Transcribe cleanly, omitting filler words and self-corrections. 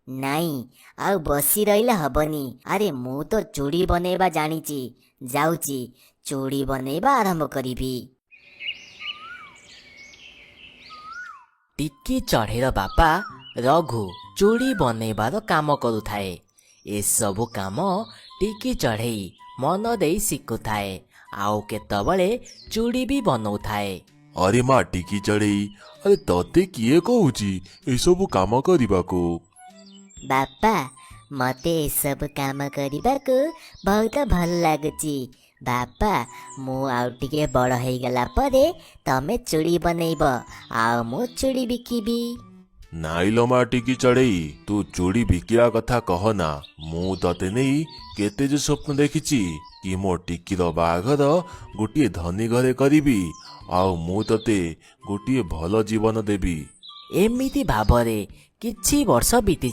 ନାଇଁ, ଆଉ ବସି ରହିଲେ ହବନି। ଆରେ, ମୁଁ ତ ଚୁଡ଼ି ବନେଇବା ଜାଣିଛି। ଯାଉଛି, ଚୁଡ଼ି ବନେଇବା ଆରମ୍ଭ କରିବି। ଟିକି ଚଢ଼େଇର ବାପା ରଘୁ ଚୁଡ଼ି ବନେଇବାର କାମ କରୁଥାଏ। ଏସବୁ କାମ ଟିକି ଚଢ଼େଇ ମନ ଦେଇ ଶିଖୁଥାଏ ଆଉ କେତେବେଳେ ଚୁଡ଼ି ବି ବନଉଥାଏ। ଆରେ ମା ଟିକି ଚଢ଼େଇ, ଆରେ ତତେ କିଏ କହୁଛି ଏସବୁ କାମ କରିବାକୁ? ବାପା, ମତେ ଏସବୁ କାମ କରିବାକୁ ବହୁତ ଭଲ ଲାଗୁଛି। ବାପା, ମୁଁ ଆଉ ଟିକେ ବଡ଼ ହେଇଗଲା ପରେ ତମେ ଚୁଡ଼ି ବନେଇବ ଆଉ ମୁଁ ଚୁଡ଼ି ବିକିବି। ନାଇଁ ଲୋ ମା ଟିକି ଚଢ଼େଇ, ତୁ ଚୁଡ଼ି ବିକିବା କଥା କହନା। ମୁଁ ତତେ ନେଇ କେତେ ଯେ ସ୍ୱପ୍ନ ଦେଖିଛି କି ମୋ ଟିକିର ବାହାଘର ଗୋଟିଏ ଧନୀ ଘରେ କରିବି ଆଉ ମୁଁ ତତେ ଗୋଟିଏ ଭଲ ଜୀବନ ଦେବି। ଏମିତି ଭାବରେ କିଛି ବର୍ଷ ବିତି